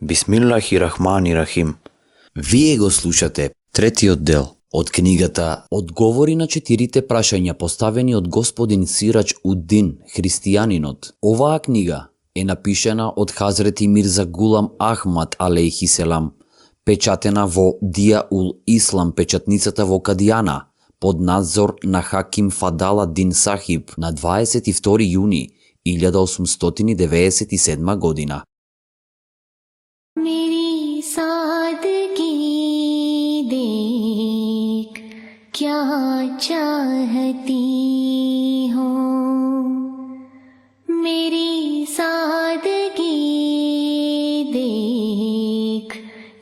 Бисмиллахи-рахмани-рахим. Вие го слушате третиот дел од книгата Одговори на 4 прашања поставени од господин Сирач Уддин, христијанинот. Оваа книга е напишана од Хазрети Мирза Гулам Ахмад алейхи селам, печатена во Дија ул Ислам, печатницата во Кадијана, под надзор на Хаким Фадала Дин Сахиб на 22 јуни 1897 година. मेरी सादगी देख क्या चाहती हो, मेरी सादगी देख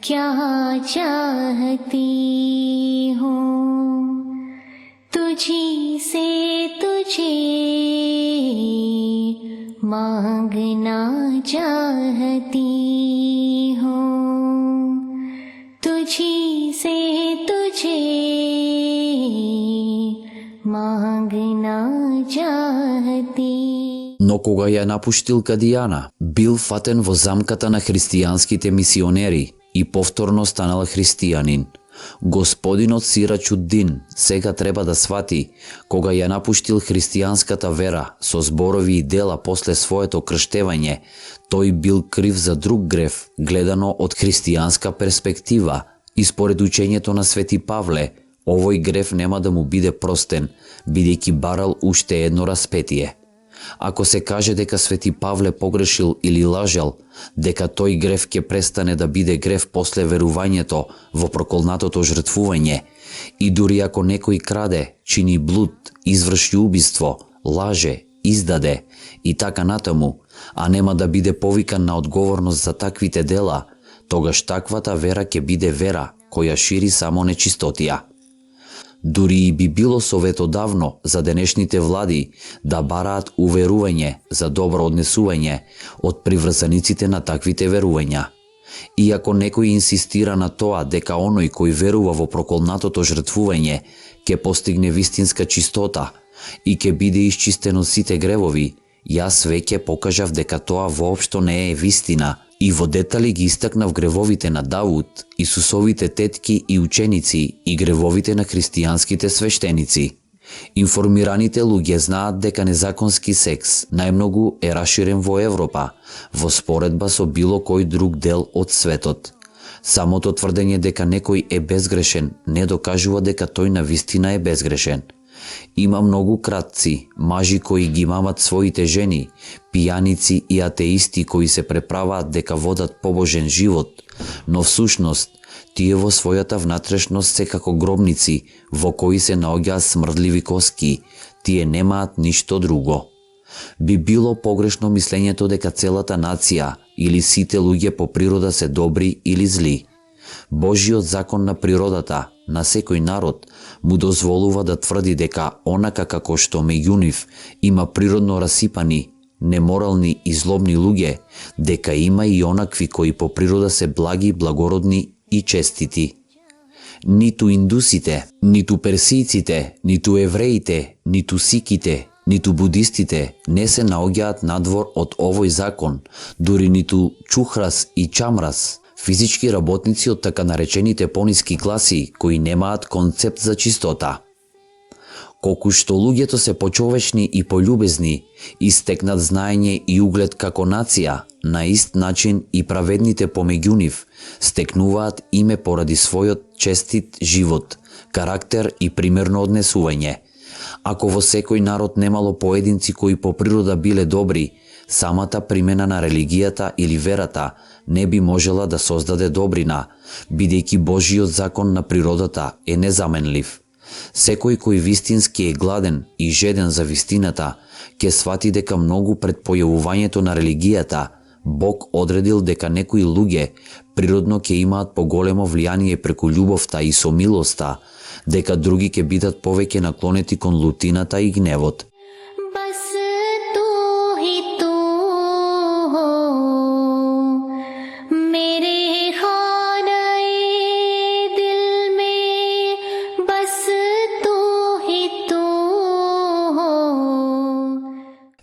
क्या चाहती हो, तुझी से तुझे मांगना चाहती हो, तुझी से तुझे मांगना चाहती. Но кога ја напуштил Кадијана, бил фатен во замката на христијанските мисионери и повторно станал христијанин. Господинот Сирач Уддин сега треба да свати, кога ја напуштил христијанската вера со зборови и дела после своето крштевање, тој бил крив за друг грев, гледано од христијанска перспектива, и според учењето на Свети Павле, овој грев нема да му биде простен, бидејќи барал уште едно распетие. Ако се каже дека Свети Павле погрешил или лажал, дека тој грев ќе престане да биде грев после верувањето во проколнатото жртвување, и дури ако некој краде, чини блуд, изврши убиство, лаже, издаде и така натаму, а нема да биде повикан на одговорност за таквите дела, тогаш таквата вера ќе биде вера која шири само нечистотија. Дури и би било советодавно за денешните влади да бараат уверување за добро однесување од приврзаниците на таквите верувања. И ако некој инсистира на тоа дека оној кој верува во проколнатото жртвување ќе постигне вистинска чистота и ќе биде исчистено сите гревови, јас веќе покажав дека тоа воопшто не е вистина и во детали ги истакнав гревовите на Давуд, Исусовите тетки и ученици и гревовите на христијанските свештеници. Информираните луѓе знаат дека незаконски секс најмногу е раширен во Европа, во споредба со било кој друг дел од светот. Самото тврдење дека некој е безгрешен не докажува дека тој навистина е безгрешен. Има многу кратци, мажи кои ги мамат своите жени, пијаници и атеисти кои се преправаат дека водат побожен живот, но всушност тие во својата внатрешност се како гробници во кои се наоѓаат смрдливи коски, тие немаат ништо друго. Би било погрешно мислењето дека целата нација или сите луѓе по природа се добри или зли. Божиот закон на природата, на секој народ, му дозволува да тврди дека онака како што меѓу нив има природно расипани, неморални и злобни луѓе, дека има и онакви кои по природа се благи, благородни и честити. Ниту индусите, ниту персијците, ниту евреите, ниту сиките, ниту будистите не се наоѓаат надвор од овој закон, дури ниту чухрас и чамрас, физички работници од така наречените пониски класи кои немаат концепт за чистота. Колку што луѓето се почовечни и пољубезни, истекнат знаење и углед како нација, на ист начин и праведните помеѓу нив стекнуваат име поради својот честит живот, карактер и примерно однесување. Ако во секој народ немало поединци кои по природа биле добри, самата примена на религијата или верата не би можела да создаде добрина, бидејќи Божиот закон на природата е незаменлив. Секој кој вистински е гладен и жеден за вистината, ќе свати дека многу пред појавувањето на религијата, Бог одредил дека некои луѓе природно ќе имаат поголемо влијание преку љубовта и сомилоста, дека други ќе бидат повеќе наклонети кон лутината и гневот.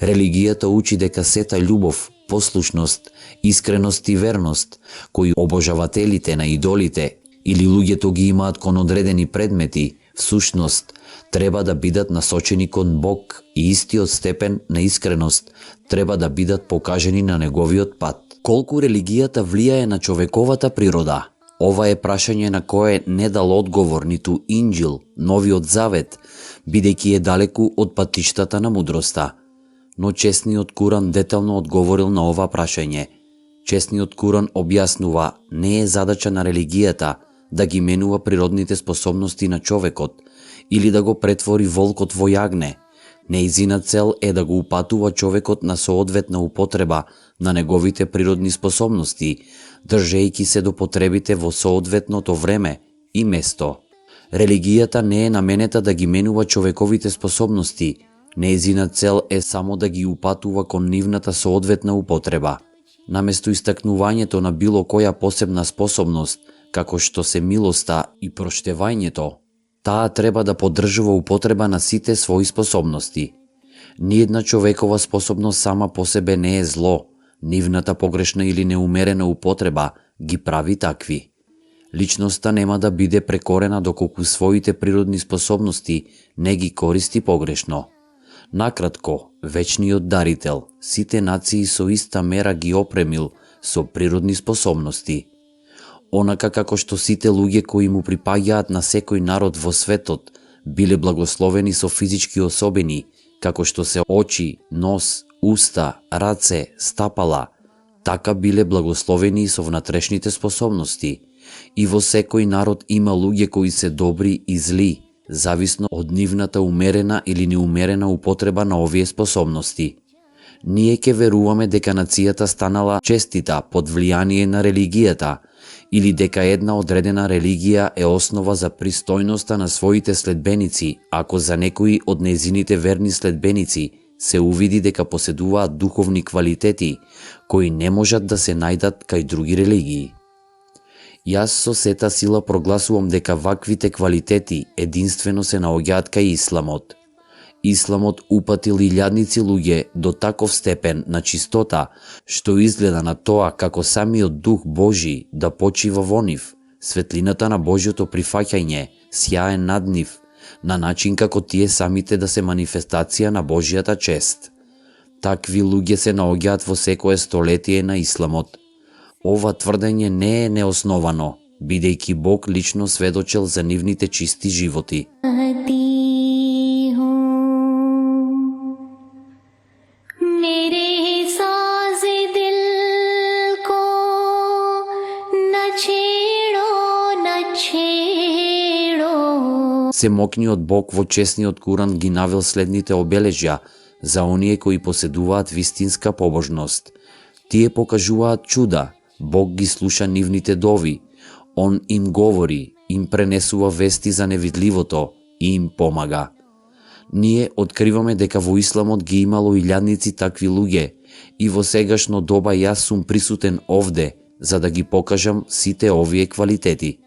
Религијата учи дека сета љубов послушност, искреност и верност, кои обожавателите на идолите или луѓето ги имаат кон одредени предмети, всушност, треба да бидат насочени кон Бог и истиот степен на искреност треба да бидат покажени на неговиот пат. Колку религијата влијае на човековата природа? Ова е прашање на кое не дал одговор ниту Инџил, Новиот Завет, бидејќи е далеку од патиштата на мудроста. Но честниот Куран детално одговорил на ова прашање. Честниот Куран објаснува, не е задача на религијата да ги менува природните способности на човекот или да го претвори волкот во јагне. Нејзина цел е да го упатува човекот на соодветна употреба на неговите природни способности, држејќи се до потребите во соодветното време и место. Религијата не е наменета да ги менува човековите способности, нејзина цел е само да ги упатува кон нивната соодветна употреба. Наместо истакнувањето на било која посебна способност, како што се милоста и проштевањето, таа треба да поддржува употреба на сите своји способности. Ниедна човекова способност сама по себе не е зло, нивната погрешна или неумерена употреба ги прави такви. Личноста нема да биде прекорена доколку своите природни способности не ги користи погрешно. Накратко, вечниот дарител сите нации со иста мера ги опремил со природни способности. Онака како што сите луѓе кои му припаѓаат на секој народ во светот биле благословени со физички особени, како што се очи, нос, уста, раце, стапала, така биле благословени и со внатрешните способности. И во секој народ има луѓе кои се добри и зли, зависно од нивната умерена или неумерена употреба на овие способности. Ние ке веруваме дека нацијата станала честита под влијание на религијата, или дека една одредена религија е основа за пристојноста на своите следбеници, ако за некои од нејзините верни следбеници се увиди дека поседуваат духовни квалитети, кои не можат да се најдат кај други религии. Јас со сета сила прогласувам дека ваквите квалитети единствено се наоѓаат кај Исламот. Исламот упатил илјадници луѓе до таков степен на чистота, што изгледа на тоа како самиот Дух Божи да почива во нив, светлината на Божјото прифаќање сјае над нив, на начин како тие самите да се манифестација на Божјата чест. Такви луѓе се наоѓаат во секое столетие на Исламот. Ова тврдење не е неосновано, бидејќи Бог лично сведочел за нивните чисти животи. Семокниот Бог во честниот Куран ги навел следните обележја за оние кои поседуваат вистинска побожност. Тие покажуваат чуда, Бог ги слуша нивните дови, Он им говори, им пренесува вести за невидливото и им помага. Ние откриваме дека во Исламот ги имало илјадници такви луѓе и во сегашно доба јас сум присутен овде за да ги покажам сите овие квалитети.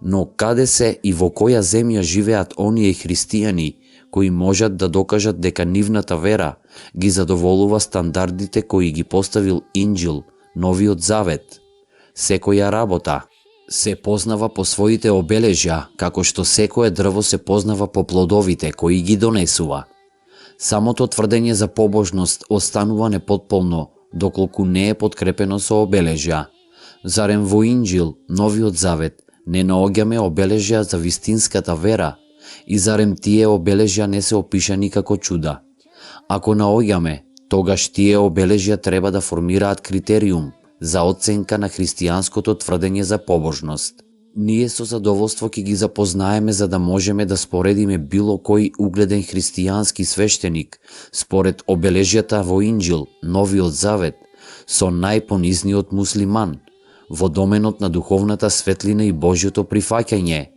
Но каде се и во која земја живеат оние христијани кои можат да докажат дека нивната вера ги задоволува стандардите кои ги поставил Инџил, Новиот Завет? Секоја работа се познава по своите обележја, како што секое дрво се познава по плодовите кои ги донесува. Самото тврдење за побожност останува непотполно доколку не е подкрепено со обележја. Зарем во Инџил, Новиот Завет, не наоѓаме обележја за вистинската вера и зарем тие обележја не се опишани како чуда? Ако наоѓаме, тогаш тие обележја треба да формираат критериум за оценка на христијанското тврдење за побожност. Ние со задоволство ќе ги запознаеме за да можеме да споредиме било кој угледен христијански свештеник според обележјата во Инџил, Новиот Завет, со најпонизниот муслиман, во доменот на духовната светлина и Божјото прифаќање,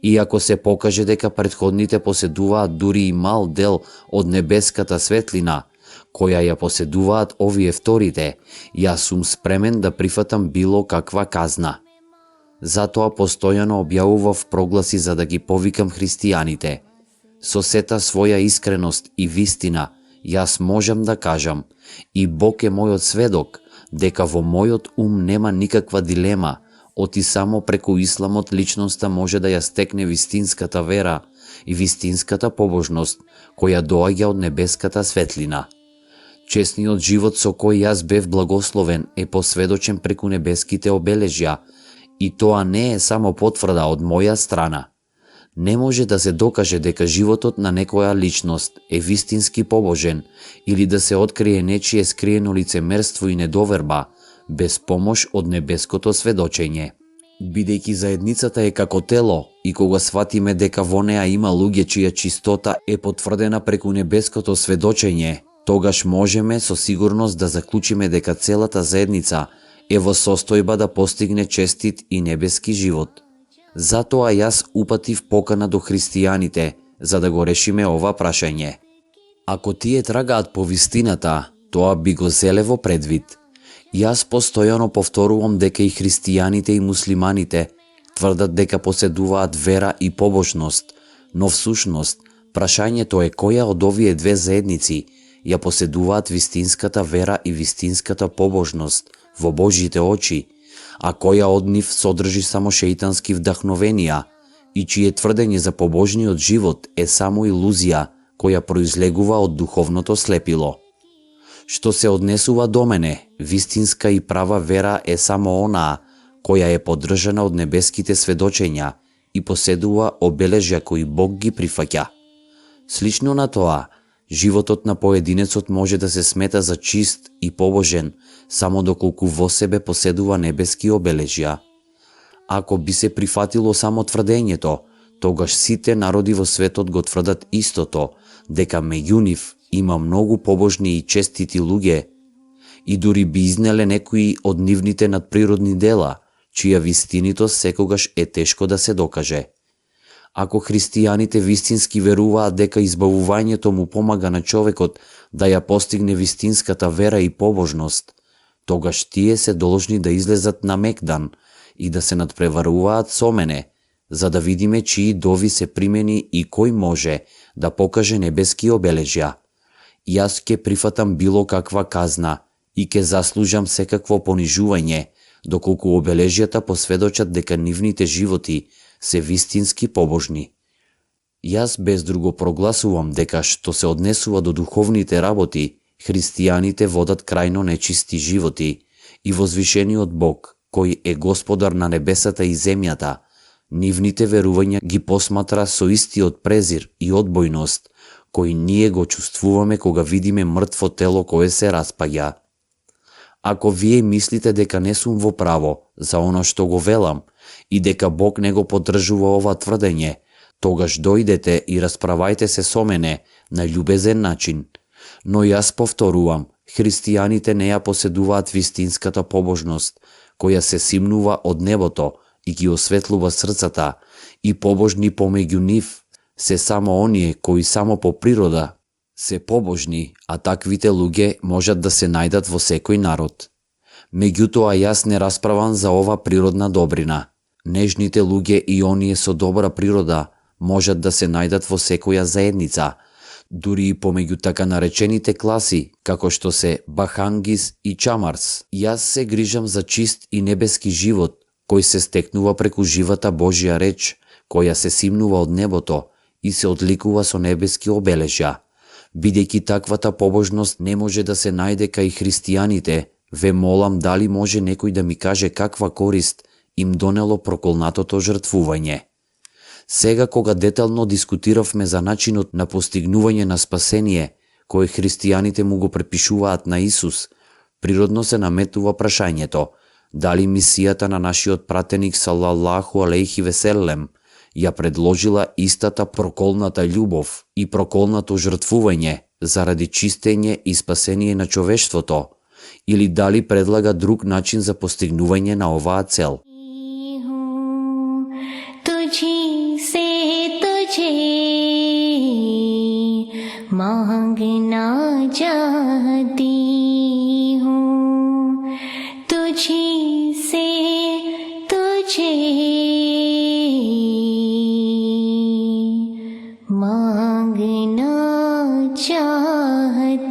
и ако се покаже дека претходните поседуваат дури и мал дел од небеската светлина, која ја поседуваат овие вторите, јас сум спремен да прифатам било каква казна. Затоа постојано објавував прогласи за да ги повикам христијаните. Со сета своја искреност и вистина, Јас можам да кажам, и Бог е мојот сведок, дека во мојот ум нема никаква дилема, оти само преку исламот личноста може да ја стекне вистинската вера и вистинската побожност, која доаѓа од небеската светлина. Честниот живот со кој јас бев благословен е посведочен преку небеските обележја, и тоа не е само потврда од моја страна. Не може да се докаже дека животот на некоја личност е вистински побожен или да се открие нечие скриено лицемерство и недоверба без помош од небеското сведочење. Бидејќи заедницата е како тело и кога сватиме дека во неа има луѓе чија чистота е потврдена преку небеското сведочење, тогаш можеме со сигурност да заклучиме дека целата заедница е во состојба да постигне честит и небески живот. Затоа јас упатив покана до христијаните за да го решиме ова прашање. Ако тие трагаат по вистината, тоа би го зеле во предвид. Јас постојано повторувам дека и христијаните и муслиманите тврдат дека поседуваат вера и побожност, но всушност прашањето е која од овие две заедници ја поседуваат вистинската вера и вистинската побожност во Божите очи, а која од нив содржи само шејтански вдахновенија и чие тврдење за побожниот живот е само илузија која произлегува од духовното слепило. Што се однесува до мене, вистинска и права вера е само онаа која е поддржана од небеските сведочења и поседува обележја кои Бог ги прифаќа. Слично на тоа, животот на поединецот може да се смета за чист и побожен само доколку во себе поседува небески обележја. Ако би се прифатило само тврдењето, тогаш сите народи во светот го тврдат истото, дека меѓу нив има многу побожни и честити луѓе, и дури би изнеле некои од нивните надприродни дела, чија вистинитост секогаш е тешко да се докаже. Ако христијаните вистински веруваат дека избавувањето му помага на човекот да ја постигне вистинската вера и побожност, тогаш тие се должни да излезат на Мегдан и да се надпреваруваат со мене, за да видиме чии дови се примени и кој може да покаже небески обележја. Јас ќе прифатам било каква казна и ќе заслужам секакво понижување, доколку обележјата посведочат дека нивните животи се вистински побожни. Јас без друго прогласувам дека што се однесува до духовните работи, христијаните водат крајно нечисти животи и возвишениот Бог, кој е Господар на небесата и земјата, нивните верувања ги посматра со истиот презир и одбојност, кој ние го чувствуваме кога видиме мртво тело кое се распаѓа. Ако вие мислите дека не сум во право за оно што го велам и дека Бог не го поддржува ова тврдење, тогаш дојдете и расправајте се со мене на љубезен начин. Но јас повторувам, христијаните не ја поседуваат вистинската побожност, која се симнува од небото и ги осветлува срцата, и побожни помеѓу нив се само оние кои само по природа се побожни, а таквите луѓе можат да се најдат во секој народ. Меѓутоа јас не расправам за ова природна добрина. Нежните луѓе и оние со добра природа можат да се најдат во секоја заедница, дури и помеѓу така наречените класи, како што се Бахангис и Чамарс. Јас се грижам за чист и небески живот, кој се стекнува преку живата Божја реч, која се симнува од небото и се одликува со небески обележја. Бидејќи таквата побожност не може да се најде кај христијаните, ве молам дали може некој да ми каже каква корист им донело проколнатото жртвување. Сега кога детално дискутиравме за начинот на постигнување на спасение, кој христијаните му го препишуваат на Исус, природно се наметува прашањето, дали мисијата на нашиот пратеник салалаху алейхи веселем ја предложила истата проколната љубов и проколнато жртвување заради чистење и спасение на човештвото, или дали предлага друг начин за постигнување на оваа цел. तुझी से तुझे मांगना चाहती हूँ, तुझी से तुझे मांगना चाहती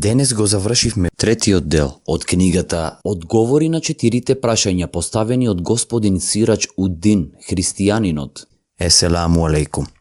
Денес го завршивме третиот дел од книгата Одговори на 4 прашања поставени од господин Сирач Уддин, христијанинот. Еселаму алейкум.